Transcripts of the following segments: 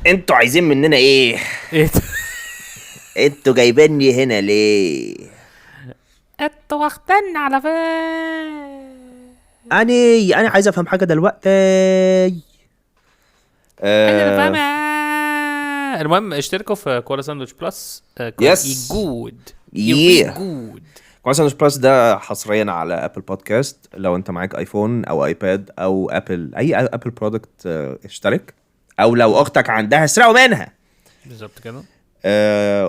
انتوا عايزين مننا ايه؟ ايه؟ انتوا جايبيني هنا ليه؟ انتوا واخدين على فين؟ انا عايز افهم حاجة دلوقتي. انا فاهمة. المهم اشتركوا في كولا ساندويتش Plus. Yes. Good. Yeah. Good. كولا ساندويتش Plus ده حصريا على Apple Podcast. لو انت معاك iPhone او iPad او Apple، اي Apple product، اشترك، او لو اختك عندها اسرقوا منها. بالظبط كده.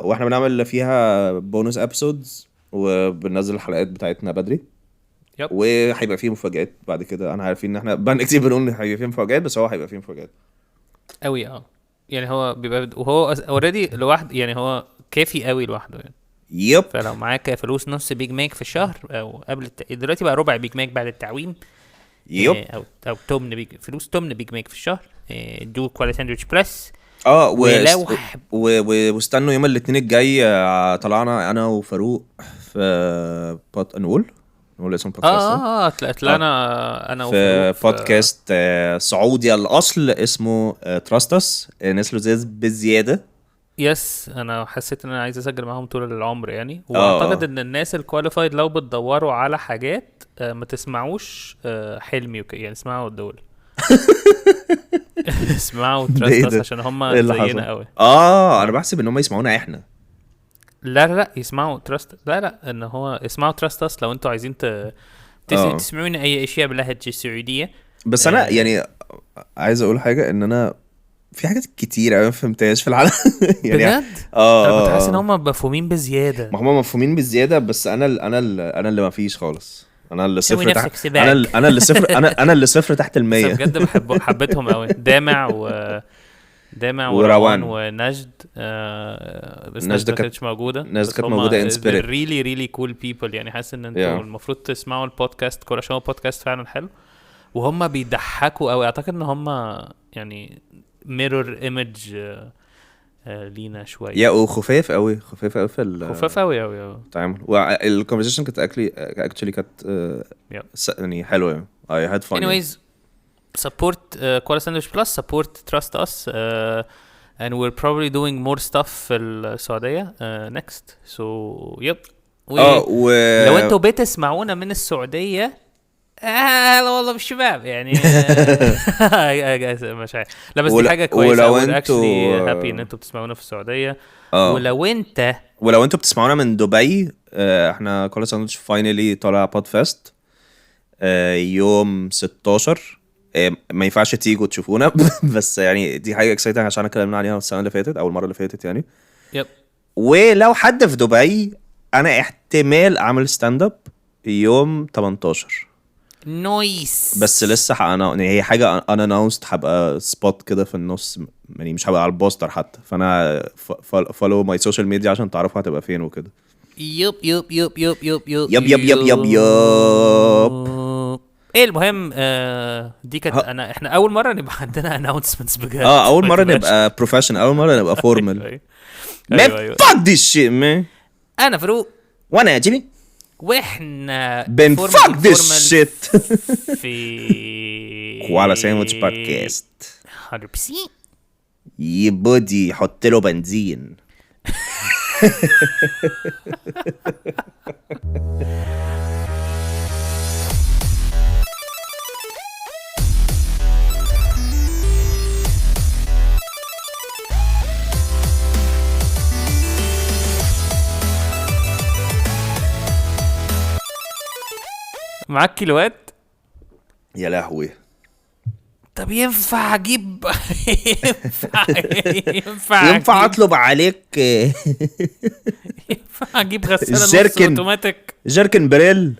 واحنا بنعمل فيها bonus episodes وبننزل الحلقات بتاعتنا بدري. Yep. وهيبقى فيه مفاجآت بعد كده. انا عارفين ان احنا بقى كتير بنقول ان هيبقى فيه مفاجآت، بس هو هيبقى فيه مفاجآت قوي. يعني هو بيبقى وهو already لوحده، يعني هو كافي قوي لوحده يعني. Yep. فلو معاك فلوس نص Big Mac في الشهر او قبل دلوقتي بقى ربع Big Mac بعد التعويم. Yep. او تمن Big، فلوس تمن Big Mac في الشهر. دو كواليتي ساندويتش Plus. واستنوا يوم الاثنين الجاي. طلعنا انا وفاروق في نقول اسم بودكاست. طلعنا انا وفاروق في بودكاست سعودي الاصل اسمه Trust Us. ناس لذاذ بزيادة. Yes، انا حسيت ان انا عايز اسجل معاهم طول العمر يعني. واعتقد ان الناس ال qualified لو بتدوروا على حاجات ما تسمعوش حلمي وكده يعني، اسمعوا دول. اسمعوا Trust Us عشان هم زينا قوي. انا بحسب ان هم يسمعونا احنا. لا لا لا، يسمعوا Trust. لا لا، ان هو اسمعوا Trust Us لو انتوا عايزين تسمعون اي اشياء باللهجة السعودية. بس انا يعني عايز اقول حاجة، ان انا في حاجات كتير قوي ما فهمتهاش في العالم. يعني بجد؟ انا كنت حاسس ان هم مفهومين بزيادة. ما هم مفهومين بزيادة، بس انا اللي ما فيش خالص. انا اللي صفر تحت، انا اللي صفر، انا اللي صفر تحت المية. بجد بحب حبيتهم قوي. دامع وروان ونجد. بس نجد كانتش موجودة. نجد كانت موجودة in spirit. Really really cool people يعني. حاسس ان انتوا المفروض تسمعوا البودكاست كله عشان هو بودكاست فعلا حلو، وهم بيضحكوا قوي. اعتقد ان هم يعني mirror image لينا شوية. يا وخفاف قوي، خفاف قوي في خفاف قوي قوي التعامل. وال conversation كانت actually كانت يعني حلوة. I had fun. Anyways, support Koala Sandwich Plus, support Trust Us, and we're probably doing more stuff في السعودية next. So yep. لو انتوا بتسمعونا من السعودية، هلا والله بالشباب يعني. مش عارف. لا بس دي حاجة كويسة. ولو انتوا happy ان انتوا بتسمعونا في السعودية. ولو انتوا بتسمعونا من دبي، احنا كولا ساندويتش finally طالع Podfest يوم 16. ما ينفعش تيجوا تشوفونا. بس يعني دي حاجة exciting عشان اتكلمنا عليها السنة اللي فاتت او المرة اللي فاتت يعني. Yep. ولو حد في دبي، انا احتمال اعمل stand up يوم 18. Nice. بس لسه انا هي حاجة unannounced، هبقى spot كده في النص يعني، مش هبقى على ال poster حتى. فانا follow my social media عشان تعرفوا هتبقى فين وكده. Yep yep yep yep yep yep yep yep yep yep. ايه المهم، دي كانت احنا اول مرة نبقى عندنا announcements بجد. اول مرة نبقى professional، اول مرة نبقى formal. ايوه. Fuck this shit man. انا فاروق. وانا جيمي. واحنا بن fuck this shit في كوالا ساندويتش بودكاست 100%. يبودي حط له بنزين. معاك كيلوات؟ يا لهوي. طب ينفع اجيب؟ ينفع اطلب عليك؟ ينفع اجيب غسالة نص اوتوماتيك؟ جيركن بريل.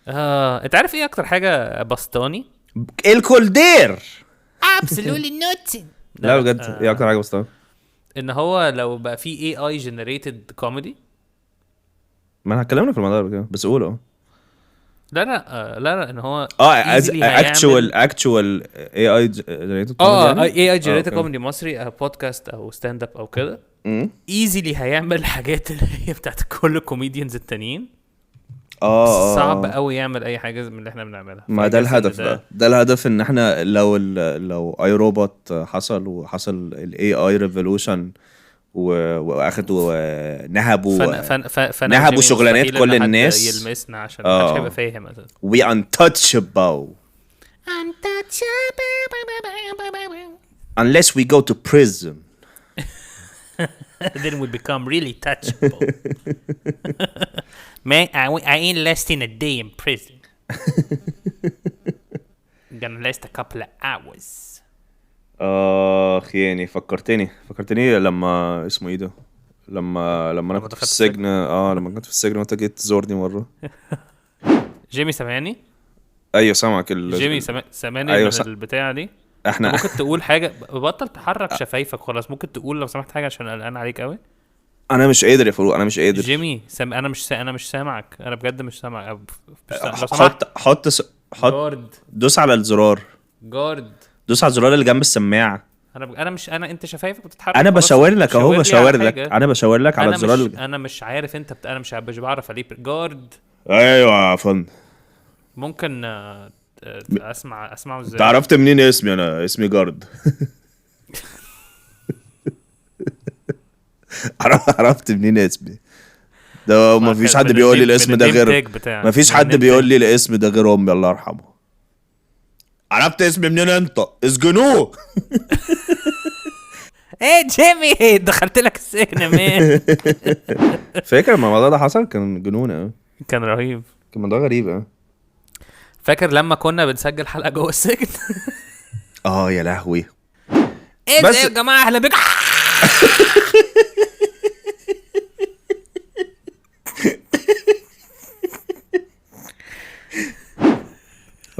انت عارف ايه اكتر حاجة بسطاني؟ الكولدير. Absolutely not. لا بجد، ايه اكتر حاجة بسطاني؟ ان هو لو بقى في AI generated comedy. ما احنا اتكلمنا في الموضوع ده، بس قوله. لا لا لا لا، ان هو actual AI generated AI generated comedy مصري، بودكاست او stand up او كده، easily هيعمل حاجات اللي هي بتاعت كل ال comedians التانيين. صعب قوي يعمل اي حاجة من اللي احنا بنعملها. ما ده الهدف بقى، ده الهدف، ان احنا لو I, Robot حصل وحصل ال AI revolution واخدوا نهبوا شغلانات كل الناس، يلمسنا عشان محدش هيبقى فاهم اساسا. we untouchable unless we go to prison then we become really touchable. Man, I ain't lasting a day in prison. Gonna last a couple of hours. اخ يعني فكرتني لما اسمه ايه ده، لما انا كنت في السجن. لما كنت في السجن وانت جيت تزورني مرة. جيمي سامعني؟ ايوه سامعك. جيمي سامعني. أيوة من البتاعه دي احنا ممكن تقول حاجة، بطل تحرك شفايفك خلاص. ممكن تقول لو سمحت حاجة عشان قلقان عليك قوي. انا مش قادر يا فاروق، انا مش قادر. جيمي انا مش سامعك، انا بجد مش سامعك. حط guard، دوس على الزرار. guard، دوس على الزرار اللي جنب السماعة. انا مش انا انت شفايفك بتتحرك. انا بشاور لك اهو، بشاور لك، انا بشاور لك على الزرار. انا مش عارف انت انا مش بعرف عليه. guard. ايوه يا فندم. ممكن اسمعه ازاي؟ انت عرفت منين اسمي؟ انا اسمي guard. عرفت منين اسمي ده؟ ما فيش حد بيقول لي الاسم ده غير، ما فيش حد بيقول لي الاسم ده غير امي الله يرحمه. عرفت اسمي منين انت؟ اسجنوه. ايه جيمي دخلت لك السجن man. فاكر لما الموضوع ده حصل؟ كان جنون. كان رهيب، كان موضوع غريب. فاكر لما كنا بنسجل حلقة جوه السجن؟ يا لهوي. ايه يا جماعة، اهلا بك.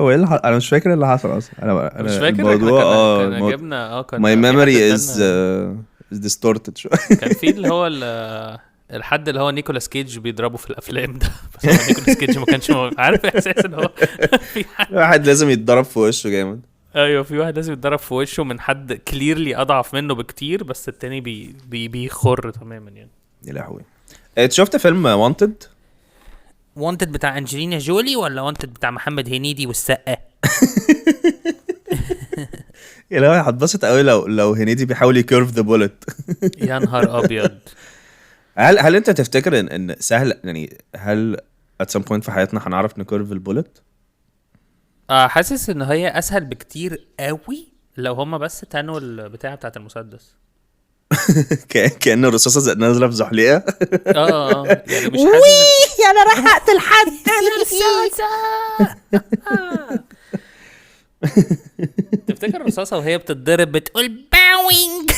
هو ايه اللي انا مش فاكر اللي حصل اصلا. انا مش فاكر الموضوع. كنا جبنا كان my memory is distorted شوية. كان في اللي هو الحد اللي هو نيكولاس كيج بيضربه في الافلام ده، بس هو نيكولاس كيج ما كانش عارف احساس ان هو في حد، واحد لازم يتضرب في وشه جامد. ايوه في واحد لازم يتضرب في وشه من حد clearly اضعف منه بكتير، بس التاني بي بي بيخر تماما يعني. يا لهوي. شفت فيلم Wanted؟ Wanted بتاع انجلينا جولي ولا Wanted بتاع محمد هنيدي والسقا؟ يا لهوي هتبسط قوي لو هنيدي بيحاول ي curve the bullet. يا نهار ابيض. هل انت تفتكر ان سهل يعني، هل at some point في حياتنا هنعرف ن curve ال bullet؟ حاسس ان هي اسهل بكتير قوي لو هما بس تانوا البتاعه بتاعه المسدس. كأن الرصاصة نازله في زحليقه. يعني مش حاسس انا راح اقتل حد. انا رصاصة. تفتكر الرصاصة وهي بتتضرب بتقول باوينج؟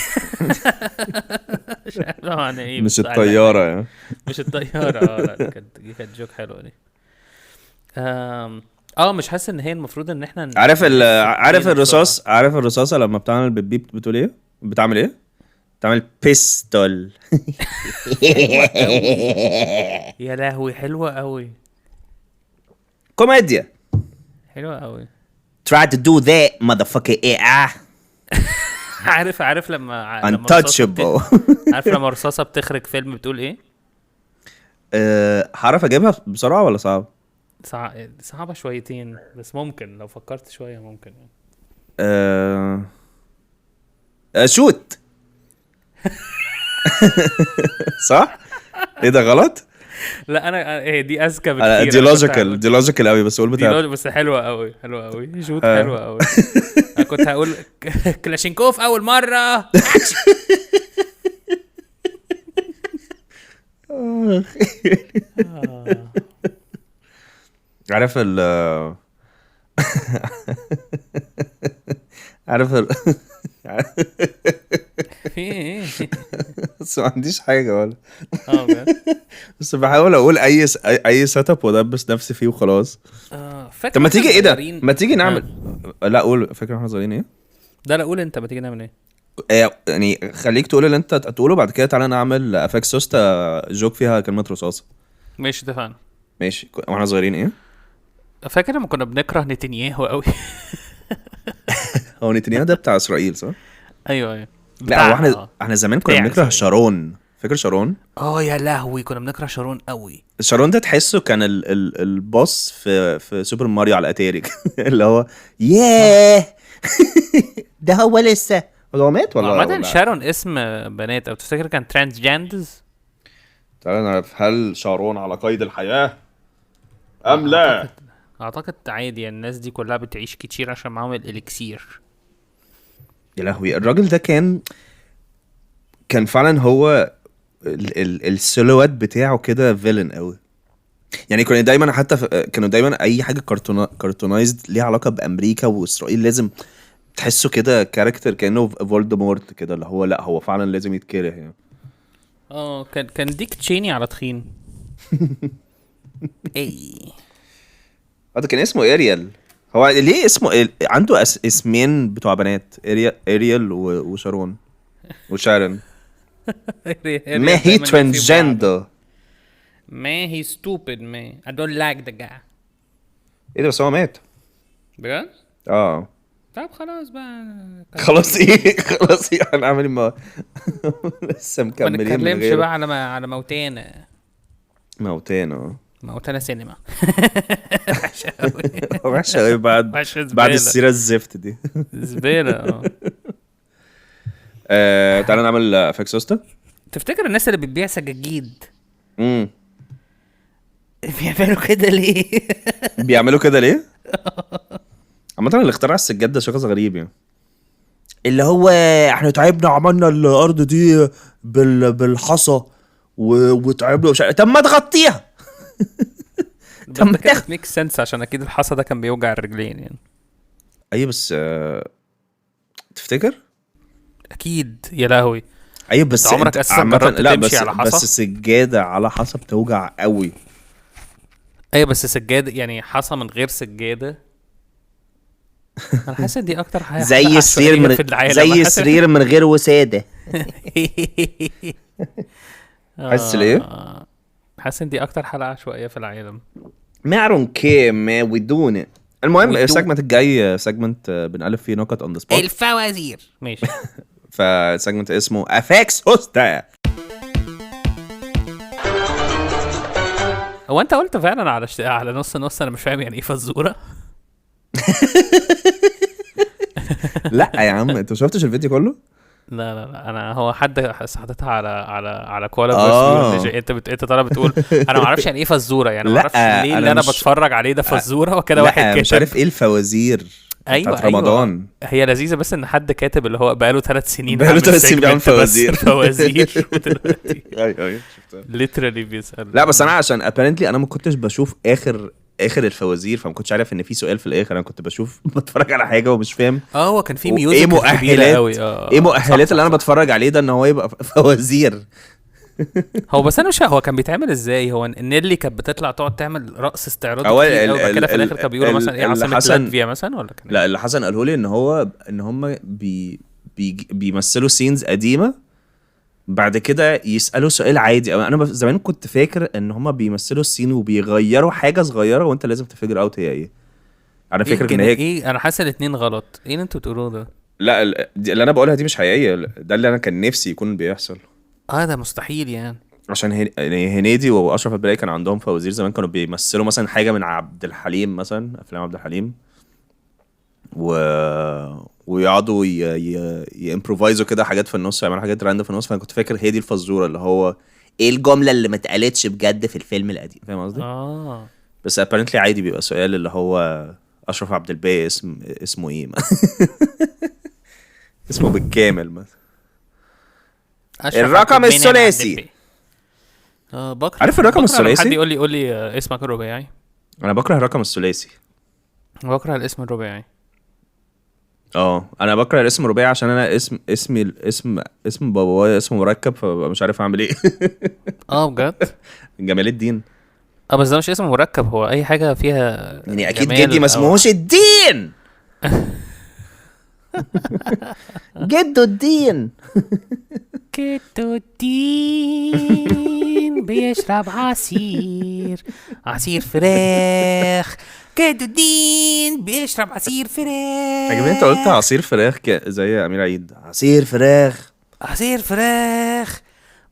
مش عارف معنى ايه. مش الطيارة يعني، مش الطيارة. لا دي كانت joke حلوة دي. مش حاسس ان هي المفروض ان احنا عارف عارف الرصاص، عارف الرصاصة لما بتعمل بالبيب بتقول ايه؟ بتعمل ايه؟ بتعمل pistol. يا لهوي حلوة قوي. كوميديا حلوة قوي. try to do that motherfucker. عارف لما untouchable. عارف لما رصاصة بتخرج فيلم بتقول ايه؟ هعرف اجيبها بسرعة ولا صعب؟ صعبة شويتين بس ممكن لو فكرت شوية ممكن يعني. shoot. صح؟ ايه ده غلط؟ لا انا ايه دي اذكى بكتير. دي logical، دي logical قوي، بس قول بتاع دي بس حلوة قوي، حلوة قوي، shoot حلوة قوي. انا كنت هقول كلاشينكوف اول مرة. عارف ال عارف ال في ايه؟ بس ما عنديش حاجة ولا بس بحاول اقول اي setup وادبس نفسي فيه وخلاص. طب ما تيجي ايه ده؟ ما تيجي نعمل لا قول. فاكر احنا صغيرين ايه؟ ده لا قول انت. ما تيجي نعمل ايه؟ يعني خليك تقول اللي انت تقوله، بعد كده تعالى نعمل افاك سوستا joke فيها كلمة رصاصة. ماشي اتفقنا. ماشي. واحنا صغيرين ايه؟ فاكر لما كنا بنكره نتنياهو قوي؟ هو نتنياهو ده بتاع اسرائيل صح؟ ايوه ايوه. لا هو احنا زمان كنا بنكره شارون. فاكر شارون؟ اه يا لهوي، كنا بنكره شارون قوي. شارون ده تحسه كان ال ال ال boss في سوبر ماريو على اتاري، اللي هو ياه ده هو لسه، هو مات ولا عامة شارون اسم بنات، او تفتكر كان transgenders؟ تعالى نعرف هل شارون على قيد الحياة ام لا. اعتقد عادي يعني، الناس دي كلها بتعيش كتير عشان معاهم الاليكسير. يا لهوي الراجل ده كان فعلا هو ال silhouette بتاعه كده villain قوي يعني. كانوا دايما حتى كانوا دايما اي حاجة cartoonized ليها علاقة بامريكا واسرائيل لازم تحسه كده character كانه فولدمورت كده، اللي هو لا هو فعلا لازم يتكره يعني. اه كان ديك تشيني على تخين. اي هذا كان اسمه اريال. هو ليه اسمه عنده اسمين بتوع بنات، اريال وشارون وشارن. ما هي transgender، ما هي stupid man، I don't like the guy. ايه ده بس هو مات بجد؟ اه طب خلاص بقى، خلاص ايه خلاص ايه هنعمل ما لسه مكملين، ما نتكلمش بقى على موتانا. موتانا موتانا سينما. وحشة قوي بعد السيرة الزفت دي، زبالة. تعالى نعمل افكسوستا. تفتكر الناس اللي بتبيع سجاجيد بيعملوا كده ليه؟ بيعملوا كده ليه؟ عامة اللي اخترع السجاد ده شخص غريب يعني، اللي هو احنا تعبنا عملنا الارض دي بالحصى وتعبنا، طب ما تغطيها. طب ما make sense، عشان اكيد الحصى ده كان بيوجع الرجلين يعني. ايوه بس تفتكر؟ اكيد يا لهوي. ايوه بس عمرك اساسا جربت تمشي على حصى؟ بس سجادة على حصى بتوجع قوي. ايوه بس سجادة يعني حصى من غير سجادة، انا حاسس دي اكتر حاجة زي السرير من زي السرير من غير وساده. حاسس ليه؟ حاسس ان دي اكتر حلقة عشوائية في العالم. ما I don't care man we doing it. المهم ال segment الجاي segment بنألف فيه نكت on the spot، الفوازير. ماشي. فال segment اسمه افكس هوستا. هو انت قلت فعلا على نص نص، انا مش فاهم يعني ايه فزوره. لا يا عم انت ما شفتش الفيديو كله؟ لا لا لا، انا هو حد حطيتها على على على كوالا فيرس. انت طالع بتقول انا ما اعرفش يعني ايه فزوره، يعني ما اعرفش ليه اللي انا بتفرج عليه ده فزوره وكده. واحد كاتب مش عارف ايه الفوازير. ايوه رمضان. أيوة. هي لذيذة بس ان حد كاتب اللي هو بقاله 3 سنين بقاله 3 سنين بيعمل فوازير فوازير ودلوقتي ايوه شفتها literally بيسال. لا بس انا عشان apparently انا ما كنتش بشوف اخر الفوازير، فما كنتش عارف ان في سؤال في الاخر. انا كنت بشوف بتفرج على حاجة ومش فاهم. هو كان في music كبيرة قوي. ايه مؤهلات اللي انا بتفرج عليه ده ان هو يبقى فوازير؟ هو بس انا مش هو كان بيتعمل ازاي؟ هو نيلي كانت بتطلع تقعد تعمل رقص استعراضي كتير قوي كده في الاخر كانوا بيقولوا مثلا ايه عاصمة لاتفيا مثلا ولا كان؟ لا اللي حسن قاله لي ان هو ان هم بي بي بيمثلوا scenes قديمة بعد كده يسالوا سؤال عادي. انا زمان كنت فاكر ان هم بيمثلوا ال scene وبيغيروا حاجة صغيرة وانت لازم ت figure out هي ايه. انا فاكر ان هي ايه. انا حاسس الاثنين غلط. ايه اللي انتوا بتقولوه ده؟ لا اللي انا بقولها دي مش حقيقية، ده اللي انا كان نفسي يكون بيحصل. ده مستحيل يعني، عشان هنيدي واشرف البلاي كان عندهم فوازير زمان، كانوا بيمثلوا مثلا حاجة من عبد الحليم مثلا، افلام عبد الحليم، ويقعدوا ي improvise وا كده حاجات في النص، يعملوا حاجات random في النص. فانا كنت فاكر هي دي الفزوره، اللي هو ايه الجملة اللي ما اتقالتش بجد في الفيلم القديم، فاهم قصدي؟ بس apparently عادي بيبقى سؤال اللي هو اشرف عبد الباقي اسمه ايه اسمه بالكامل مثلا، الرقم الثلاثي. بكره. عارف الرقم الثلاثي؟ حد يقول لي اسمك الرباعي. انا بكره الرقم الثلاثي. بكره الاسم الرباعي. انا بكره الاسم الرباعي عشان انا اسمي اسم بابايا اسمه مركب، فببقى مش عارف اعمل ايه. بجد؟ جمال الدين. بس ده مش اسم مركب، هو اي حاجة فيها يعني اكيد جدي ما اسمهوش الدين. جدو الدين. جدو الدين بيشرب عصير فراخ. جدو الدين بيشرب عصير فراخ. عجبني انت قلت عصير فراخ زي امير عيد. عصير فراخ، عصير فراخ.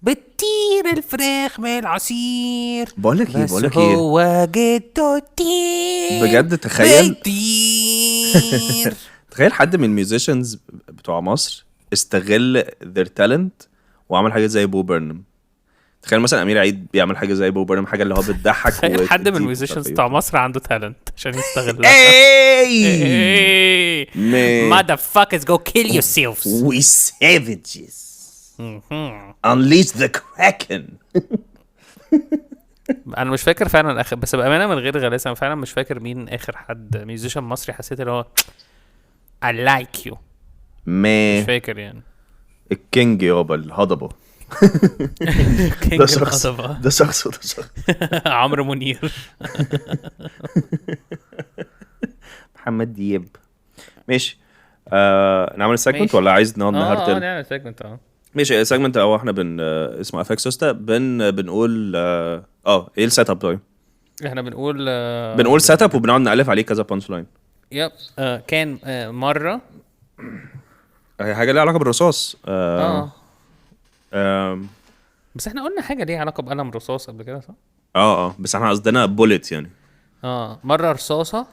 بتطير الفراخ من العصير. بقول لك ايه، بس بقول لك ايه، هو جده طير بجد تخيل. بيطير. تخيل حد من ال musicians بتوع مصر استغل their talent وعمل حاجة زي بو بيرنم. تخيل مثلا امير عيد بيعمل حاجة زي بو بيرنم، حاجة اللي هو بتضحك. تخيل حد من وتديك ال musicians ومش بتوع عارف مصر عنده talent عشان يستغلها. ايه. Hey! Motherfuckers go kill yourselves. We savages. Unleash the Kraken. انا مش فاكر فعلا اخر، بس بامانه من غير غلاسه انا فعلا مش فاكر مين اخر حد musician مصري حسيت اللي هو I like you. ما مش فاكر يعني. ال king يابا الهضبه. king ده شخص، الهضبة. ده شخص، ده شخص. عمرو منير. محمد دياب. ماشي، نعمل segment ماشي. ولا عايز نقعد نهرتل؟ نعمل segment. ماشي، ال segment هو احنا بن اسمه افكس سوستا، بنقول ايه ال setup؟ طيب احنا بنقول بنقول setup وبنقعد نالف عليه كذا punch line. yep. كان مرة هي حاجة ليها علاقة بالرصاص. بس احنا قلنا حاجة ليها علاقة بقلم رصاص قبل كده صح؟ بس احنا قصدنا bullet يعني. مرة رصاصة.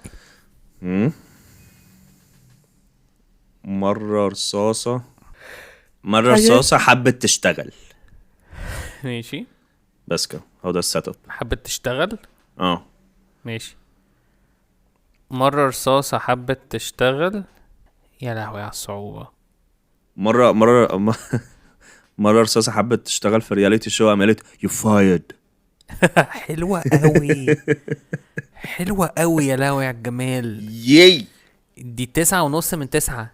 مرة رصاصة، مرة رصاصة حبت تشتغل. ماشي بس كده، هو ده ال setup. حبت تشتغل. ماشي. مرة رصاصة حبت تشتغل. يا لهوي على الصعوبة. مرة مرة مرة رصاصة حبت تشتغل في reality show، عملت you fired. حلوة قوي، حلوة قوي. يا لهوي على الجمال. ياي، دي 9.5 من 9.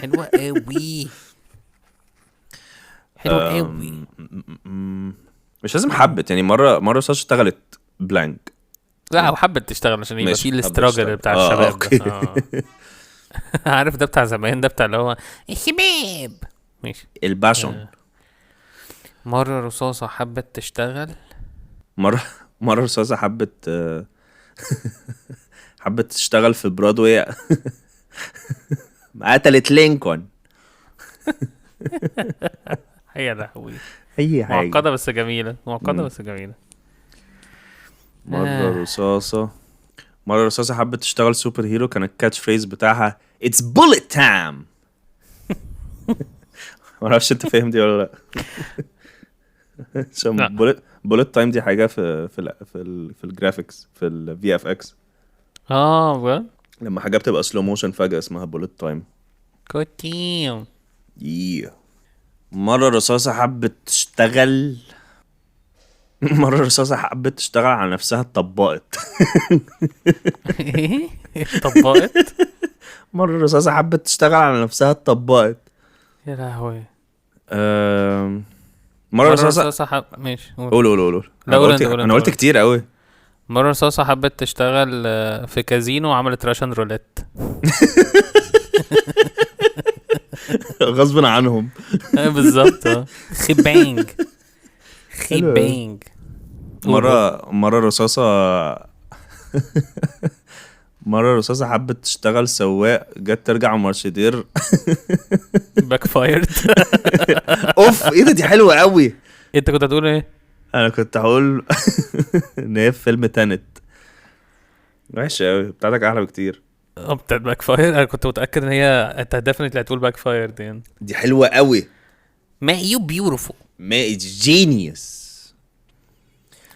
حلوة قوي، حلوة قوي. مش لازم حبت يعني. مرة رصاصة اشتغلت blank. لا، او حبت تشتغل عشان يبقى ماشي، في حبت ال struggle تشتغل. بتاع الشباب okay. ده. عارف ده بتاع زمان، ده بتاع اللي هو الشباب. ماشي. ال passion. مرة رصاصة حبت تشتغل. مرة رصاصة حبت حبت تشتغل في برودواي. قتلت لينكولن. يا لهوي، اي حاجة معقدة بس جميلة، معقدة بس جميلة. مرة رصاصة، مرة رصاصة حبت تشتغل super hero، كان ال catch phrase بتاعها it's bullet time. ما اعرفش انت فاهم دي ولا لا. عشان bullet time دي حاجة في في ال في ال في ال graphics، في ال VFX. بجد؟ لما حاجة بتبقى slow motion فجأة اسمها bullet time. كوتيم. مرة رصاصة حبت تشتغل. مرة رصاصة حبت تشتغل على نفسها، اتطبقت. ايه اتطبقت؟ مرة رصاصة حبت تشتغل على نفسها، اتطبقت. يا لهوي. مرة رصاصة ماشي، قول قول قول. انا قلت كتير قوي. مرة رصاصة حبت تشتغل في كازينو وعملت Russian roulette. غصب عنهم. بالظبط. خبانج خبانج. مرة رصاصة مرة رصاصة حبت تشتغل سواق، جت ترجع مرشدير backfired. اوف، ايه ده، دي حلوة قوي. انت كنت هتقول ايه؟ انا كنت هقول ان هي في فيلم Tenet. وحشة قوي بتاعتك، احلى بكتير. بتاعت backfire. انا كنت متأكد ان هي انت definitely هتقول backfire يعني. دي حلوة قوي. ما you beautiful، ما genius.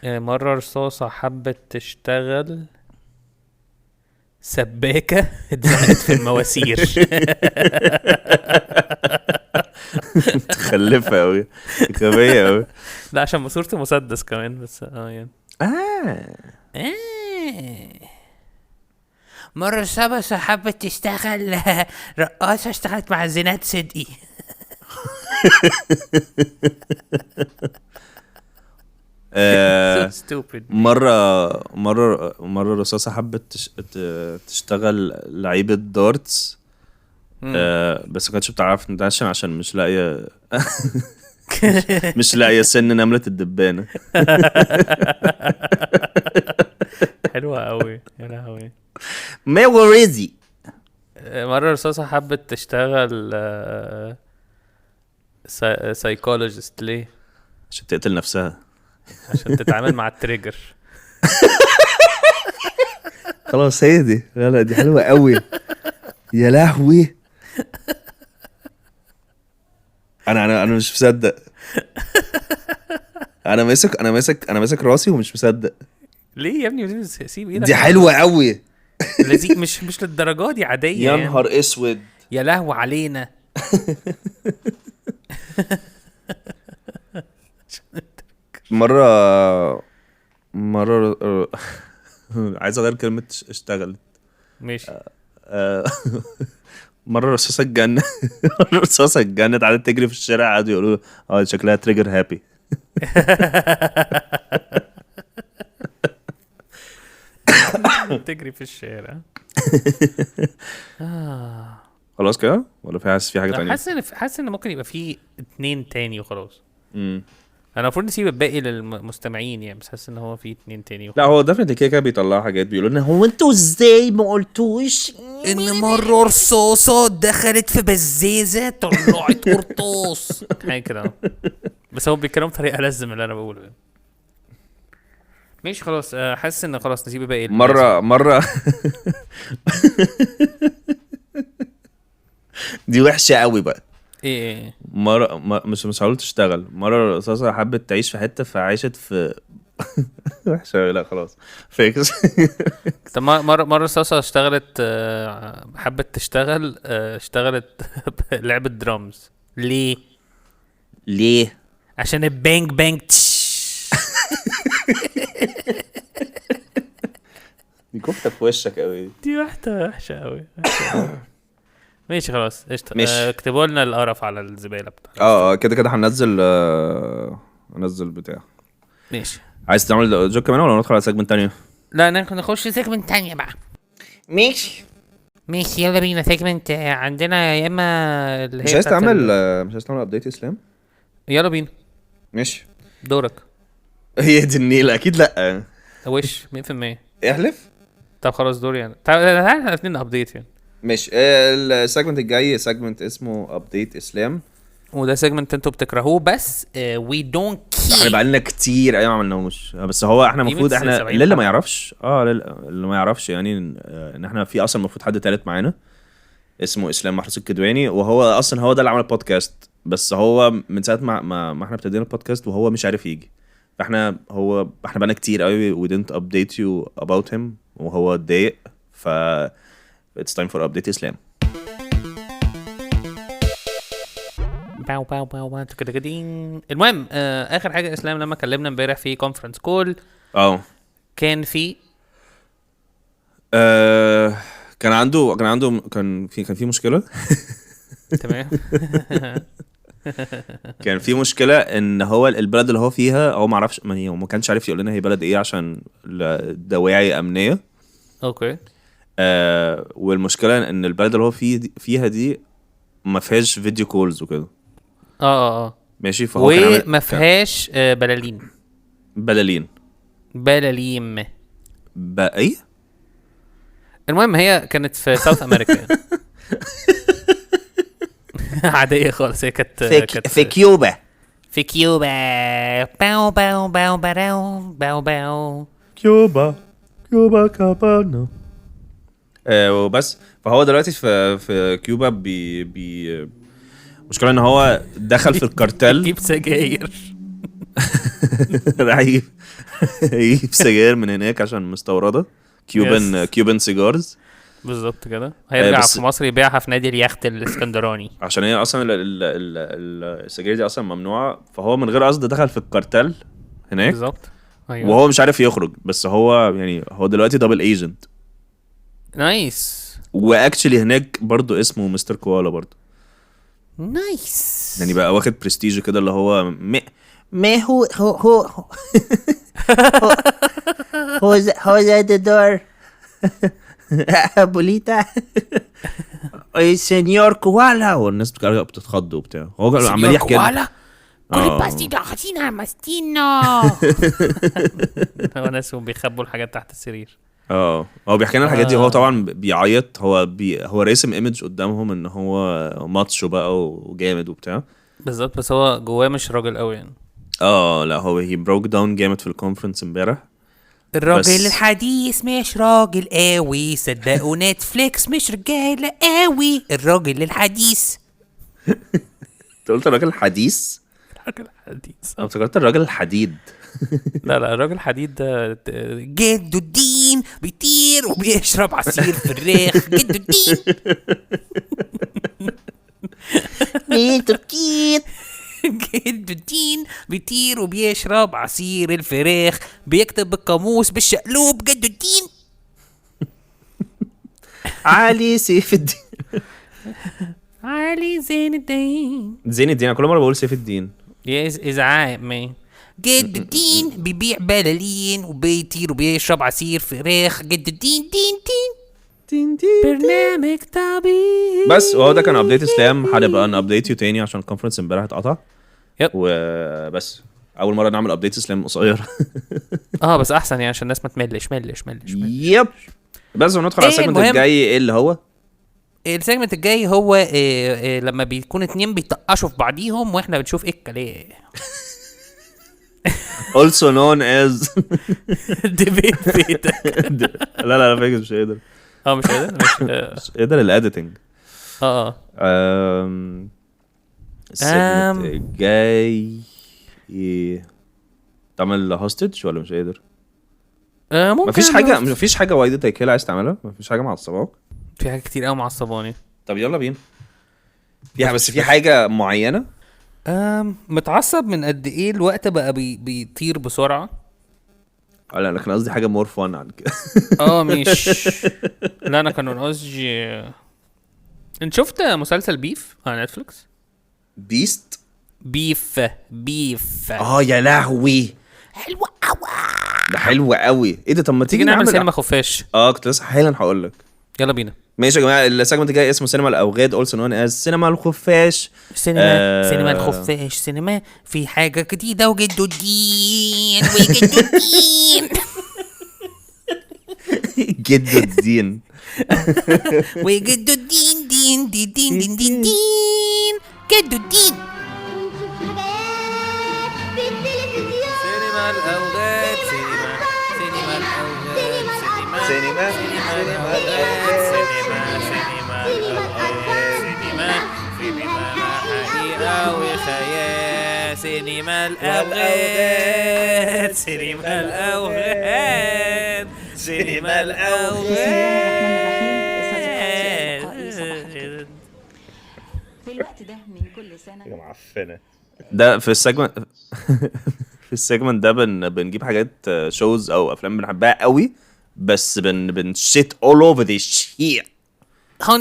مرة رصاصة حبت تشتغل سباكة، اتزنقت في المواسير. متخلفة أوي، غبية أوي. لا عشان ماسورة مسدس كمان بس. يعني مرة رصاصة حبت تشتغل رقاصة، اشتغلت مع زينات صدقي. So stupid. مرة رصاصة حبت تشتغل لعيبة darts، بس ما كانتش بتعرف تنشن عشان مش لاقية مش لاقية سن نملة الدبانة. حلوة قوي. يا لهوي. ما وريزي. مرة رصاصة حبت تشتغل psychologist ليه؟ عشان تقتل نفسها، عشان تتعامل مع ال trigger. خلاص هي دي. لا لا دي حلوة قوي. يا لهوي انا مش مصدق. انا ماسك راسي ومش مصدق. ليه يا ابني؟ سيب ايدك. دي حلوة قوي. لذيذ. مش للدرجة دي عادية. يا نهار اسود. يا لهوي علينا. مرة عايز اغير كلمة اشتغلت. ماشي. مرة رصاصة الجنة. مرة رصاصة الجنة قعدت تجري في الشارع، قعدوا يقولوا شكلها trigger happy. تجري في الشارع. خلاص كده ولا في حاسس في حاجة تانية؟ حاسس ان ممكن يبقى في 2 تاني وخلاص. انا المفروض نسيب الباقي للمستمعين يعني، بس حاسس ان هو في 2 تاني وخلاص. لا هو definitely كده بيطلع حاجات بيقولوا لنا هو انتوا ازاي ما قلتوش ان مرة رصاصة دخلت في بزيزه طلعت قرطاس حاجة كده، بس هو بيتكلم بطريقة لازم اللي انا بقوله. ماشي خلاص. حاسس ان خلاص نسيب الباقي. مرة دي وحشة قوي بقى. ايه مرة مش هقول تشتغل. مرة رصاصة حبت تعيش في حتة فعاشت في وحشة. لا خلاص فيكس. طب مرة رصاصة اشتغلت، حبت تشتغل، اشتغلت لعبه درامز. ليه؟ عشان ال bang bang. دي كفته في وشك قوي. دي واحدة وحشة قوي. ماشي خلاص قشطه. اكتبوا لنا القرف على الزبالة بتاع. كده كده هننزل هنزل بتاع. ماشي. عايز تعمل joke كمان ولا ندخل على segment تانية؟ لا نخش segment تانية بقى. ماشي يلا بينا segment. عندنا يا اما اللي مش عايز تعمل update اسلام؟ يلا بينا. ماشي دورك. هي دي النيله اكيد. لا وش 100%. احلف. طب خلاص دوري يعني. تعال احنا الاثنين update يعني. ماشي. ال segment الجاي segment اسمه update اسلام، وده segment انتوا بتكرهوه بس we don't care. احنا بقالنا كتير ايام ما عملناهوش، بس هو احنا المفروض احنا للي ما يعرفش اللي ما يعرفش يعني ان احنا في اصلا المفروض حد ثالث معانا اسمه اسلام محروس الكدواني، وهو اصلا هو ده اللي عمل البودكاست، بس هو من ساعة ما احنا ابتدينا البودكاست وهو مش عارف يجي، فاحنا هو احنا بقالنا كتير قوي we didn't update you about him وهو اتضايق، ف it's time for update اسلام. باو باو باو باو كده كده. المهم اخر حاجة اسلام لما كلمنا امبارح في conference call كان في كان عنده كان في مشكلة. تمام. كان في مشكلة ان هو البلد اللي هو فيها هو ما عرفش، ما كانش عارف يقول لنا هي بلد ايه عشان دواعي امنية. okay. والمشكلة ان البلد اللي هو فيها دي ما فيهاش video calls وكده. ماشي. فهو كان وما فيهاش بلالين. بلالين ايه. المهم هي كانت في South America. عادية خالص. هي كانت في كيوبا. في كيوبا. باو باو باو باو باو باو. كيوبا كيوبا كابانا. وبس. فهو دلوقتي في كيوبا بي مشكلة ان هو دخل في الكارتل. يجيب سجاير. راح يجيب سجاير من هناك عشان مستوردة. Cuban cigars بالظبط كده. هيرجع في مصر يبيعها في نادي اليخت الاسكندراني عشان هي اصلا السجاير دي اصلا ممنوعة. فهو من غير قصد دخل في الكارتل هناك بالظبط. أيوة. وهو مش عارف يخرج، بس هو يعني هو دلوقتي double agent. nice. و actually هناك برضو اسمه مستر كوالا برضو. nice. يعني بقى واخد برستيج كده اللي هو ما هو هو هو هو هو the door بوليتا señor كوالا، والناس بتتخض وبتاع. هو عمال يحكي كوالا كل باستي خسينا ماستينا. هو ناس بيخبوا الحاجات تحت السرير. هو بيحكي لنا الحاجات دي. هو طبعا بيعيط. هو راسم image قدامهم ان هو macho بقى وجامد وبتاع. بالظبط، بس هو جواه مش راجل قوي يعني. لا هو he broke down جامد في ال conference امبارح. الراجل الحديث مش راجل قوي، صدقوا نتفليكس مش رجاله قوي. الراجل الحديث. انت قلت الراجل الحديث؟ الراجل الحديث. انا افتكرت الراجل الحديد. لا لا، الراجل الحديد ده جدو الدين بيطير وبيشرب عصير فراخ. جدو الدين. جدو الدين بيطير وبيشرب عصير الفراخ، بيكتب بالقاموس بالشقلوب. جدو الدين. علي سيف الدين. علي زين الدين. زين الدين، انا كل مرة بقول سيف الدين. yes is عام. جد الدين بيبيع بلالين وبيطير وبيشرب عصير فراخ. جد الدين دين دين دين دين. برنامج طبيعي. بس وهو ده كان update اسلام. هنبقى ن update you تاني عشان ال conference امبارح اتقطع. yep. وبس اول مرة نعمل update اسلام قصير. بس احسن يعني عشان الناس ما تملش ملش ملش. yep. بس وندخل على ال segment الجاي. ايه اللي هو ال segment الجاي؟ هو إيه لما بيكون اتنين بيطقشوا في بعضيهم واحنا بنشوف ايه الكلام. also known as debate بيتك. لا لا فاكر مش قادر. مش قادر، مش قادر ال editing. ال segment الجاي تعمل hostage ولا مش قادر؟ ممكن. مفيش حاجة why did I kill عايز تعملها؟ مفيش حاجة معصباك؟ في حاجة كتير قوي معصباني. طب يلا بينا. فيها بس في حاجة معينة؟ متعصب من قد ايه الوقت بقى بيطير بسرعة. لا انا كان قصدي حاجة more fun عن كده. مش لا انا كان قصدي، انت شفت مسلسل Beef على نتفليكس؟ Beast؟ Beef. Beef. يا لهوي، حلوة قوي ده، حلو قوي. ايه ده؟ طب ما تيجي نعمل سينما خفاش. كنت لسه حالا هقول لك. يلا بينا. ماشي يا جماعة، ال segment الجاي اسمه سينما الاوغاد، also known as سينما الخفاش. سينما سينما الخفاش، سينما في حاجة جديدة وجدو الدين وجدو الدين. جدو الدين وجدو الدين دين دين دين دين دين دين جدو الدين. سينما الاوغاد، سينما سينما الاوغاد، سينما سينما الاوغاد، سينما سينما الاوغاد، سينما سينما حقيقة وخيال، سينما الاوغاد، سينما الاوغاد، سينما الاوغاد. في الوقت ده من كل سنة يا معفنة. ده في ال segment في ال segment ده بنجيب حاجات shows او افلام بنحبها قوي، بس بن shit all over this shit 100%.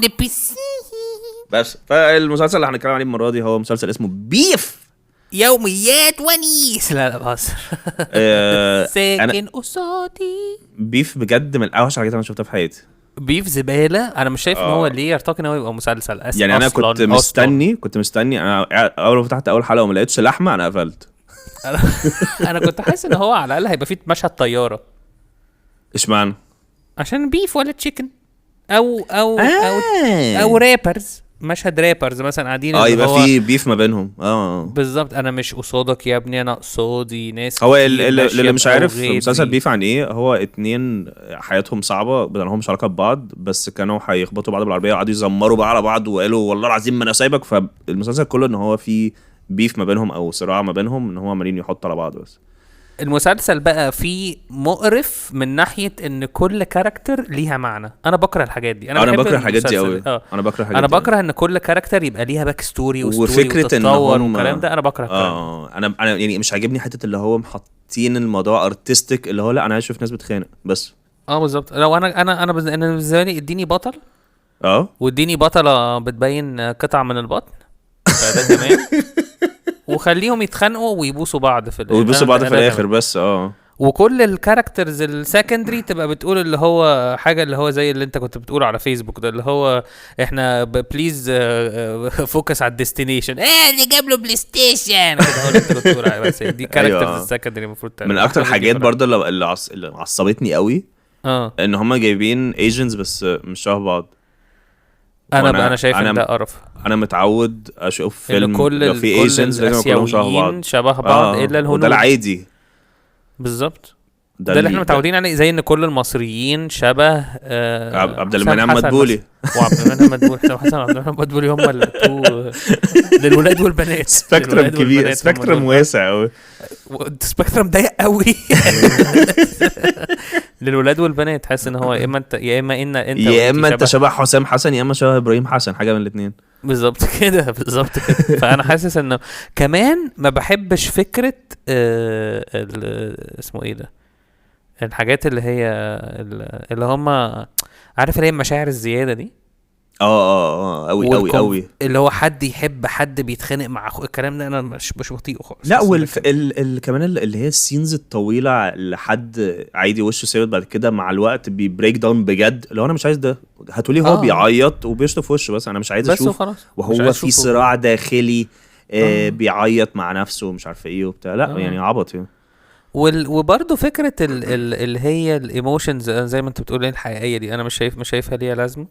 بس فالمسلسل اللي هنتكلم عليه المرة دي هو مسلسل اسمه Beef يوميات ونيس. لا لا بهزر. ساكن قصادي. Beef بجد من اوحش الحاجات اللي انا شفتها في حياتي. Beef زبالة. انا مش شايف ان هو ليه يرتقي ان هو يبقى مسلسل يعني. انا كنت مستني انا اول ما فتحت اول حلقة وما لقيتش لحمه انا قفلت. انا كنت حاسس ان هو على الاقل هيبقى فيه مشهد طيارة. اشمعنى؟ عشان beef ولا chicken او او او rappers، مشهد rappers مثلا قاعدين يبقى في beef ما بينهم. بالظبط. انا مش قصادك يا ابني، انا قصادي ناس. هو اللي مش عارف مسلسل Beef عن ايه، هو اتنين حياتهم صعبة ما لهمش علاقة ببعض، بس كانوا هيخبطوا بعض بالعربية وقعدوا يزمروا بقى على بعض وقالوا والله العظيم ما انا سايبك. فالمسلسل كله ان هو في beef ما بينهم او صراع ما بينهم، ان هم عمالين يحطوا على بعض. بس المسلسل بقى فيه مقرف من ناحية ان كل character ليها معنى. انا بكره الحاجات دي. انا بكره الحاجات دي قوي. انا بكره الحاجات انا بكره ان كل character يبقى ليها back story و story وتتطور والكلام ده. انا بكره الكلام. انا يعني مش عاجبني حتة اللي هو محطين الموضوع artistic، اللي هو لا انا عايز اشوف ناس بتخانق بس. بالظبط. لو انا انا انا بالنسبة لي اديني بطل، واديني بطلة بتبين قطع من البطن، فده تمام. وخليهم يتخانقوا ويبوسوا بعض في الاخر، ويبوسوا بعض في الاخر بس. وكل ال characters ال secondary تبقى بتقول اللي هو حاجة، اللي هو زي اللي انت كنت بتقوله على فيسبوك ده، اللي هو احنا please focus على ال destination. ايه اللي جاب له PlayStation كده، هو اللي انت كنت بتقول عليه. بس دي characters ال secondary المفروض. من اكتر حاجات برضه اللي عصبتني قوي ان هم جايبين Asians بس مش شبه بعض. انا شايف ان ده قرف. انا متعود اشوف فيلم كل لو في Asians لازم كلهم شبه بعض، شبه بعض الا الهنود، وده العادي بالظبط. ده اللي احنا متعودين عليه، زي ان كل المصريين شبه عبد المنعم مدبولي وعبد المنعم مدبولي حسن وعبد المنعم مدبولي هم ال two للولاد والبنات. spectrum كبير، spectrum واسع قوي، spectrum ضيق قوي للولاد والبنات. حاسس ان هو يا اما انت يا اما ان انت يا اما انت شبه حسام حسن يا اما شبه ابراهيم حسن، حاجة من الاثنين بالظبط كده، بالظبط كده. فانا حاسس انه كمان ما بحبش فكرة اسمه ايه ده، الحاجات اللي هي اللي هم عارف اللي هي المشاعر الزيادة دي. اه قوي قوي قوي، اللي هو حد يحب حد بيتخانق مع اخوه، الكلام ده انا مش بطيقه خالص. لا كمان اللي هي ال scenes الطويلة لحد عادي وشه ثابت بعد كده مع الوقت بي break down بجد. لو انا مش عايز ده هتقولي هو بيعيط وبيشطف وشه، بس انا مش عايز اشوف وهو في صراع داخلي بيعيط مع نفسه ومش عارف ايه وبتاع. لا يعني عبط يعني. وبرضه فكرة اللي هي ال emotions زي ما انت بتقول الحقيقية دي، انا مش شايفها ليها لازمة.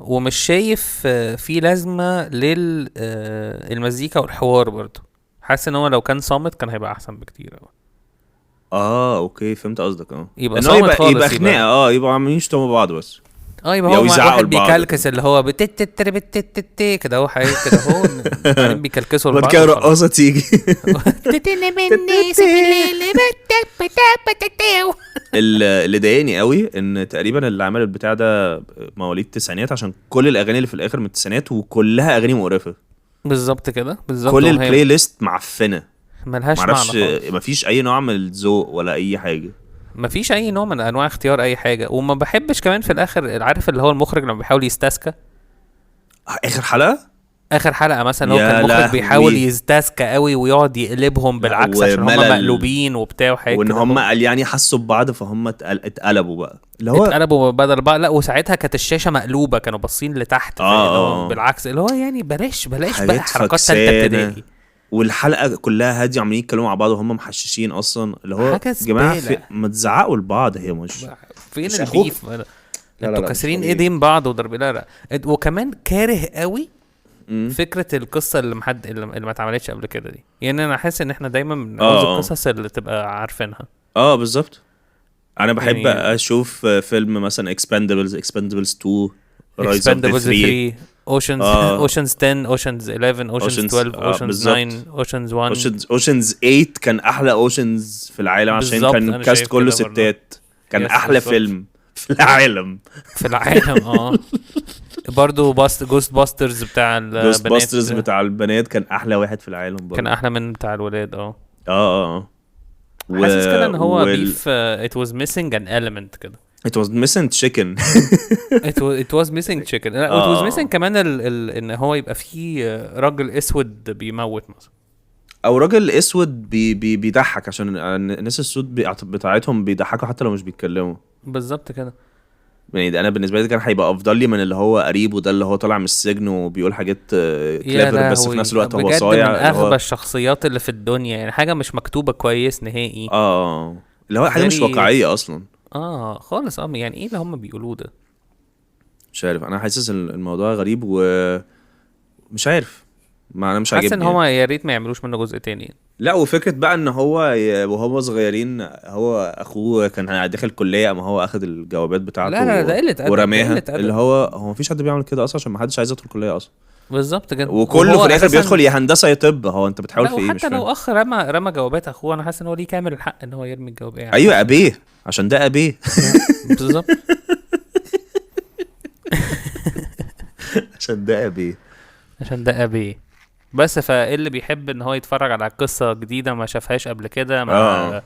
ومش شايف في لازمة للمزيكا والحوار برضه. حاسس ان هو لو كان صامت كان هيبقى احسن بكتير. okay فهمت قصدك. يبقى صامت خالص، يبقى خناقة، يبقى عاملين يشتموا بعض بس. يبقى هو واحد بيكلكس اللي هو بتتتر بتتت كده اهو، حاجة كده اهو، بعدين بيكلكسوا لبعض، بعد كده رقاصه تيجي. اللي ضايقني قوي ان تقريبا اللي عمل البتاع ده مواليد التسعينات، عشان كل الاغاني اللي في الاخر من التسعينات وكلها اغاني مقرفة. بالظبط كده، بالظبط. كل ال playlist معفنه، ملهاش معنى، مفيش اي نوع من الذوق ولا اي حاجة، مفيش اي نوع من انواع اختيار اي حاجة. وما بحبش كمان في الاخر، عارف اللي هو المخرج لما بيحاول يستسكى اخر حلقة مثلا، هو كان المخرج بيحاول يستسكى قوي ويقعد يقلبهم بالعكس عشان هم مقلوبين وبتاع وحاجه، وان هم قال يعني حسوا ببعض فهم اتقلبوا بقى، اللي هو اتقلبوا بدل بقى. لا وساعتها كانت الشاشة مقلوبة، كانوا باصين لتحت بالعكس، اللي هو يعني بلاش بقى حركات ثالثة ابتدائي. والحلقة كلها هادية، عمالين يتكلموا مع بعض وهم محششين اصلا، اللي هو جماعة ما تزعقوا لبعض، هي مش فين ال beef، انتوا كاسرين ايدين بعض وضرب. لا وكمان كاره قوي فكرة القصة اللي محد اللي ما اتعملتش قبل كده دي. يعني انا حاسس ان احنا دايما بنعوز القصص اللي تبقى عارفينها. بالظبط. انا بحب يعني اشوف فيلم مثلا Expendables 2، Rise of the 3، Oceans، Oceans 10، Oceans 11، Oceans 12، Oceans 9، Oceans 1، Oceans 8 كان احلى Oceans في العالم عشان كان cast كله ستات، كان احلى فيلم في العالم، في العالم. برضه Ghostbusters بتاع البنات، Ghostbusters بتاع البنات كان احلى واحد في العالم برضه، كان احلى من بتاع الولاد. حاسس كده ان هو Beef it was missing an element كده. It was missing chicken. It was missing chicken. It was missing كمان ان هو يبقى فيه راجل اسود بيموت مثلا، او راجل اسود بيضحك، عشان الناس السود بتاعتهم بيضحكوا حتى لو مش بيتكلموا. بالظبط كده. يعني ده انا بالنسبة لي كان هيبقى افضل لي من اللي هو قريبه ده، اللي هو طالع من السجن وبيقول حاجات clever بس في نفس الوقت هو صايع. من اغبى الشخصيات اللي في الدنيا، يعني حاجة مش مكتوبة كويس نهائي. اللي هو حاجة مش واقعية اصلا. خالص. يعني ايه اللي هم بيقولوه ده؟ مش عارف، انا حاسس الموضوع غريب ومش عارف، ما انا مش عاجبني. حاسس ان هما يا ريت ما يعملوش منه جزء تاني. لا وفكره بقى ان هو وهو صغيرين، هو اخوه كان داخل كليه، اما هو اخد الجوابات بتاعته. لا ده قلة ادب ورماها، اللي هو مفيش حد بيعمل كده اصلا عشان ما حدش عايز يدخل كليه اصلا. بالظبط كده. وكله في الاخر بيدخل يا هندسة يا طب. هو انت بتحاول في ايه؟ مش حتى لو اخ رمى جوابات اخوه، انا حاسس ان هو ليه كامل الحق ان هو يرمي الجواب يعني. ايوه ابيه، عشان ده ابيه. بالظبط. عشان ده ابيه، عشان ده ابيه. بس فاللي بيحب ان هو يتفرج على قصة جديدة ما شافهاش قبل كده مع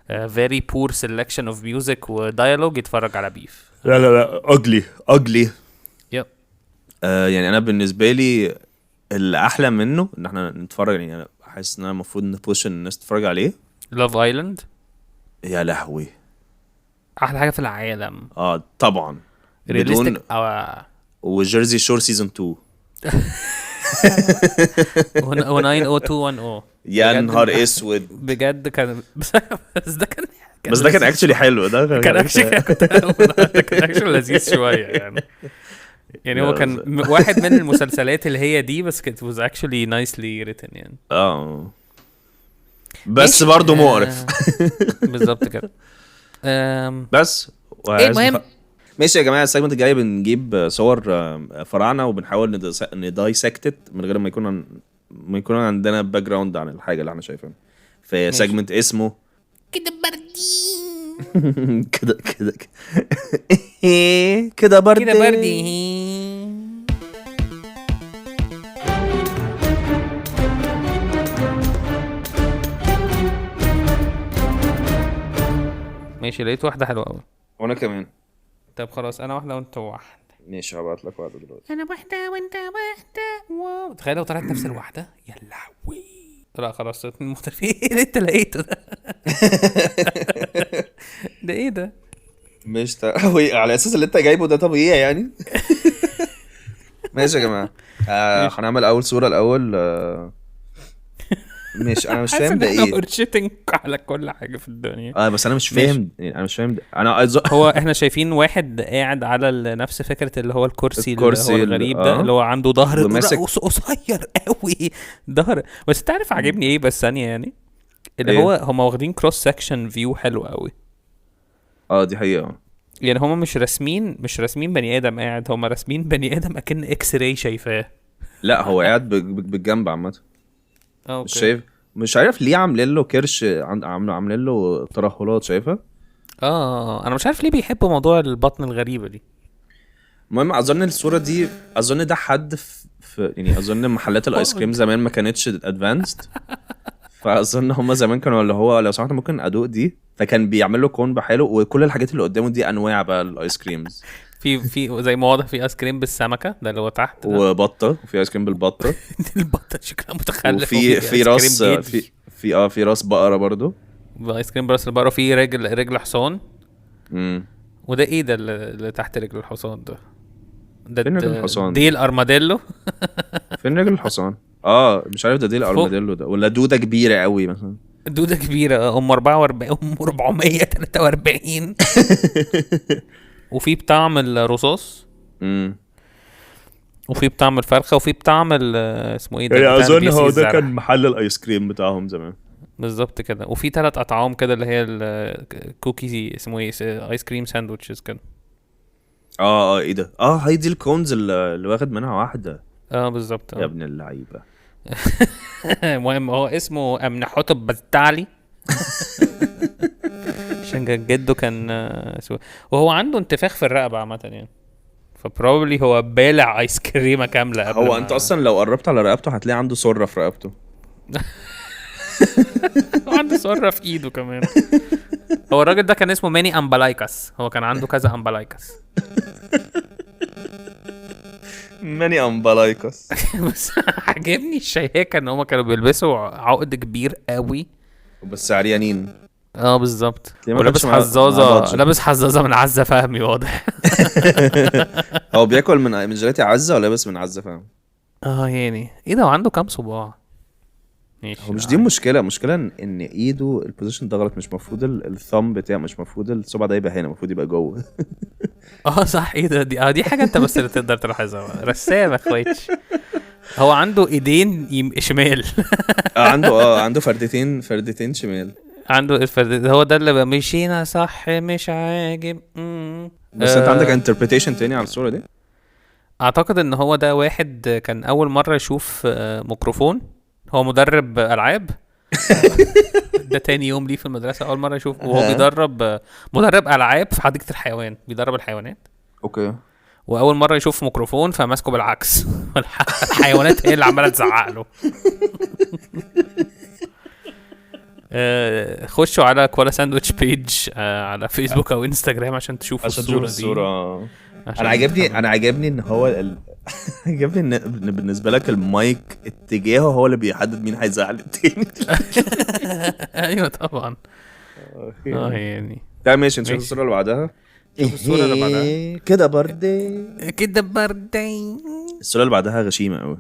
very poor selection of music و dialogue، يتفرج على Beef. لا لا لا ugly ugly. yep. يعني انا بالنسبة لي اللي احلى منه ان احنا نتفرج، يعني انا حاسس ان انا المفروض ن push ان الناس تتفرج عليه. Love Island. يا لهوي، احلى حاجة في العالم. طبعا realistic. و Jersey Shore season 2 و 90210. يا نهار اسود بجد. كان بس ده كان بس ده كان actually حلو. ده كان actually كان actually لذيذ شوية يعني. يعني هو كان واحد من المسلسلات اللي هي دي، بس كانت was actually nicely written يعني. بس برضه مقرف. بالظبط كده. بس ايه المهم ماشي يا جماعة، ال segment الجاي بنجيب صور فراعنه وبنحاول ن dissect من غير ما يكون عندنا background عن الحاجة اللي احنا شايفينها، في segment اسمه كده بردي. كده كده كده بردي كده بردي. ماشي، لقيت واحدة حلوة قوي. وانا كمان. طب خلاص، انا واحدة وانت واحدة. ماشي، هبعت لك واحدة دلوقتي. انا واحدة وانت واحدة. wow، تخيل لو طلعت نفس الواحدة، يا لهوي. لا خلاص، اتنين مختلفين. ايه اللي انت لقيته ده؟ ده ايه ده؟ مش على اساس اللي انت جايبه ده طبيعي يعني. ماشي يا جماعة، هنعمل اول صوره الاول. مش انا مش فاهم ده ايه. احنا على كل حاجة في الدنيا. بس انا مش فاهم، انا مش فاهم. انا هو احنا شايفين واحد قاعد على نفس فكرة اللي هو الكرسي اللي هو الغريب ده، اللي هو عنده ظهر قصير قوي، ظهر. بس تعرف عاجبني ايه بس ثانية يعني، اللي إيه؟ هو هم واخدين cross section view حلو قوي. دي حقيقة يعني. هم مش راسمين بني ادم قاعد، هم راسمين بني ادم اكن X-ray شايفاه. لا هو قاعد بالجنب عامة. مش شايف، مش عارف ليه عاملين له كرش، عاملين له ترهلات، شايفها؟ انا مش عارف ليه بيحبوا موضوع البطن الغريبة دي. المهم اظن الصورة دي، اظن ده حد في يعني، اظن محلات الايس كريم زمان ما كانتش advanced، فاظن هم زمان كانوا اللي هو لو سمحت ممكن ادوق دي، فكان بيعمل له cone بحاله، وكل الحاجات اللي قدامه دي انواع بقى الايس creams. في زي ما واضح في ايس كريم بالسمكه ده اللي هو تحت، وبطه، وفي ايس كريم بالبطه. البطة شكلها متخلف. وفي في راس، في في في راس بقرة برضو، ايس كريم براس البقرة، في رجل حصان. وده ايه ده اللي تحت رجل الحصان ده؟ ده فين رجل الحصان؟ ديل armadillo. فين رجل الحصان؟ مش عارف ده ديل armadillo ده ولا دوده كبيرة قوي مثلا. دوده كبيرة، ام 44، ام 443. وفي بطعم الرصاص، وفي بطعم الفرخه، وفي بطعم اسمه ايه ده يعني. اظن هو ده كان محل الايس كريم بتاعهم زمان. بالظبط كده. وفي 3 اطعام كده اللي هي ال cookies، اسمه ايه، ice cream sandwiches كده. ايه ده؟ هي دي ال cones اللي واخد منها واحدة. بالظبط. يا ابن اللعيبة. المهم هو اسمه امنحتب بتعلي. عشان جده كان وهو عنده انتفاخ في الرقبة عامة يعني، ف probably هو بالع ايس كريمة كاملة قبل. هو انت اصلا لو قربت على رقبته هتلاقي عنده سره في رقبته. عنده سره في ايده كمان. هو الراجل ده كان اسمه ماني امبلايكاس، هو كان عنده كذا umbilicus. ماني امبلايكاس. بس عجبني الشياكه ان هم كانوا بيلبسوا عقد كبير قوي بس عريانين. بالظبط. ولابس حزازه، لابس حزازه من عزه فهمي واضح. هو بياكل من جيلاتي عزه ولا لابس من عزه فهمي؟ يعني ايه ده؟ وعنده كام صباع؟ هو مش دي المشكلة، المشكلة ان ايده ال position ده غلط، مش المفروض ال thumb بتاعه، مش المفروض الصبع ده يبقى هنا، المفروض يبقى جوه. صح. ايه ده؟ دي دي حاجة انت بس اللي تقدر تلاحظها، رسام يا اخواتي. هو عنده ايدين شمال. عنده فردتين شمال، عنده الفرد هو ده اللي مشينا صح مش عاجب. بس انت عندك interpretation تاني على الصورة دي؟ اعتقد ان هو ده واحد كان اول مرة يشوف ميكروفون، هو مدرب العاب. ده تاني يوم ليه في المدرسة، اول مرة يشوف، وهو بيدرب مدرب العاب في حديقة الحيوان، بيدرب الحيوانات. okay. واول مرة يشوف ميكروفون فماسكه بالعكس. الحيوانات هي اللي عماله تزعق له. خشوا على كوالا ساندويتش page على فيسبوك او انستجرام عشان تشوفوا الصورة دي. انا عجبني ان هو عجبني ان بالنسبة لك المايك اتجاهه هو اللي بيحدد مين هيزعل التاني. ايوه طبعا. يعني ده ماشي. نشوف الصورة اللي بعدها. الصورة اللي بعدها كده بردي كده بردي. الصورة اللي بعدها غشيمه قوي.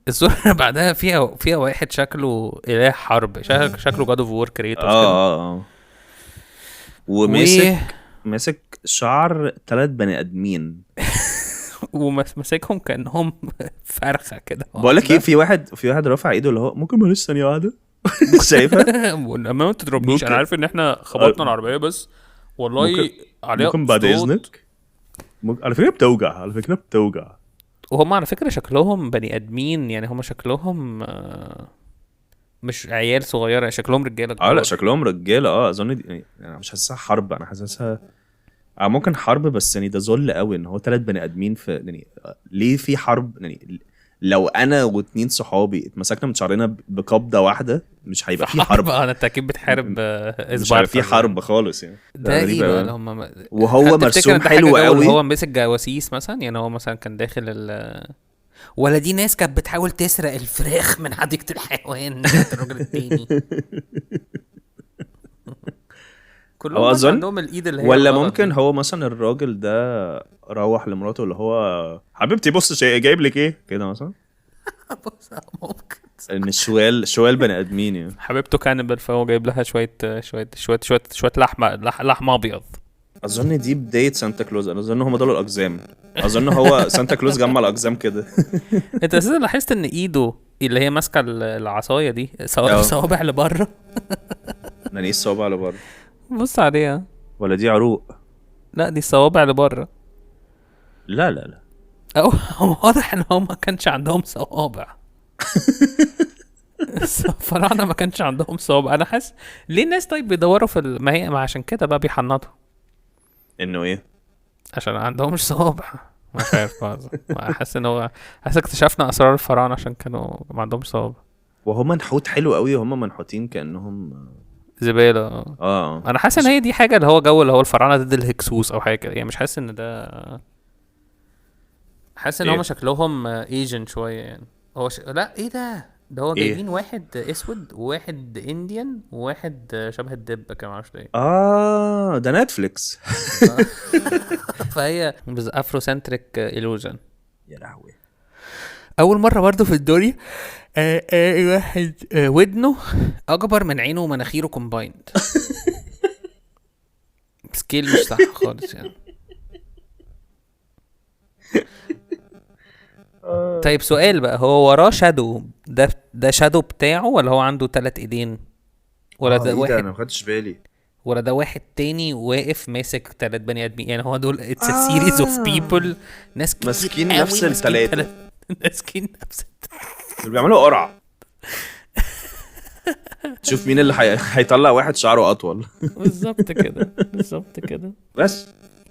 الصورة اللي بعدها فيها واحد شكله إله حرب، شكله God of War كريتوس كده. وماسك ماسك شعر 3 بني ادمين. وماسكهم كانهم فرخة كده. بقول لك ايه، في واحد رافع ايده اللي هو ممكن معلش ثانية واحدة. شايفها؟ ما تضربنيش، انا عارف ان احنا خبطنا العربية بس والله عليها ممكن بعد اذنك. على فكرة بتوجع، على فكرة بتوجع. وهم على فكرة شكلهم بني ادمين يعني، هم شكلهم مش عيال صغيرة، شكلهم رجاله. لا شكلهم رجاله. اظن دي انا مش حاسسها حرب، انا حاسسها ممكن حرب بس يعني ده ذل قوي ان هو 3 بني ادمين في يعني ليه في حرب يعني؟ لو انا واتنين صحابي اتمسكنا من شعرنا بقبضه واحدة مش هيبقى في حرب. انا انت اكيد بتحارب مش هيبقى في حرب خالص يعني. ده ايه هم وهو مرسوم حلو قوي. هو مسك جواسيس مثلا يعني، هو مثلا كان داخل ولا دي ناس كانت بتحاول تسرق الفراخ من حديقة الحيوان بتاعت الراجل التاني. كلهم عندهم الايد اللي هي ولا ممكن هو مثلا الراجل ده روح لمراته اللي هو حبيبتي بص جايب لك ايه كده مثلا. بص ممكن ان شوال بني ادمين يعني. حبيبته cannibal، فهو جايب لها شوية شوية شوية شوية شوية لحمه ابيض. اظن دي بداية سانتا كلوز. انا اظن هم دول الاقزام، اظن هو سانتا كلوز جمع الاقزام كده. انت اساسا لاحظت ان ايده اللي هي ماسكه العصاية دي صوابع لبره؟ يعني ايه الصوابع لبره؟ بص عليها، ولا دي عروق؟ لا دي الصوابع لبره. لا لا لا، او واضح ان هم ما كانش عندهم صوابع. الفراعنة ما كانش عندهم صوابع. انا حاسس ليه الناس طيب بيدوروا في ما هي ما عشان كده بقى بيحنطوا انه ايه، عشان عندهمش صوابع. مش عارف، حاسس ان هو حاسس اكتشفنا اسرار الفراعنة عشان كانوا ما عندهمش صوابع. وهم منحوت حلو قوي، وهم منحوتين كانهم زبالة. انا حاسس ان هي دي حاجة اللي هو جو اللي هو الفراعنة ضد الهكسوس او حاجة كده يعني. مش حاسس ان ده، حاسس ان هم شكلهم Asian شوية يعني. هو لا ايه ده هو جايبين إيه؟ واحد اسود وواحد Indian وواحد شبه الدب كمان، معرفش ليه. ده Netflix. فهي بس Afrocentric illusion. يا لهوي، اول مرة برضو في الدوري واحد ودنه اكبر من عينه ومناخيره combined. scale مش صح خالص يعني. طيب سؤال بقى، هو وراه shadow، ده shadow بتاعه ولا هو عنده 3 ايدين؟ ولا ده واحد؟ انا ما خدتش بالي. ولا ده واحد تاني واقف ماسك 3 بني ادمين يعني؟ هو دول it's series of people، ناس كتير ماسكين نفس الثلاثة، ماسكين نفس اللي بيعملوا قرعه. شوف مين اللي هيطلع واحد شعره اطول. بالظبط كده، بالظبط كده. بس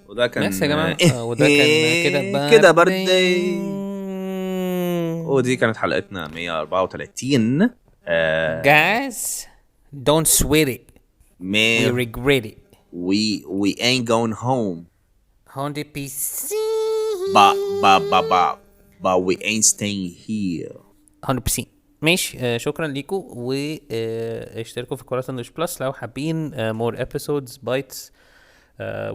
وده كان بس يا جماعة، وده كان كده بردي. ودي كانت حلقتنا 134. Guys, don't sweat it. Man, we regret it. We ain't going home. 100%. But but but but but we ain't staying here. 100%. ماشي. شكرا ليكم، واشتركوا في كولا ساندويتش Plus لو حابين more episodes bites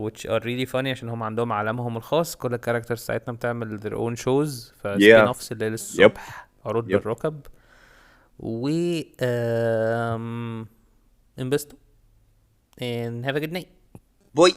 which are really funny عشان هم عندهم عالمهم الخاص. كل ال characters بتاعتنا بتعمل their own shows، ف spin offs الليل الصبح، عروض بالركب، و انبسطوا and have a good night. Bye.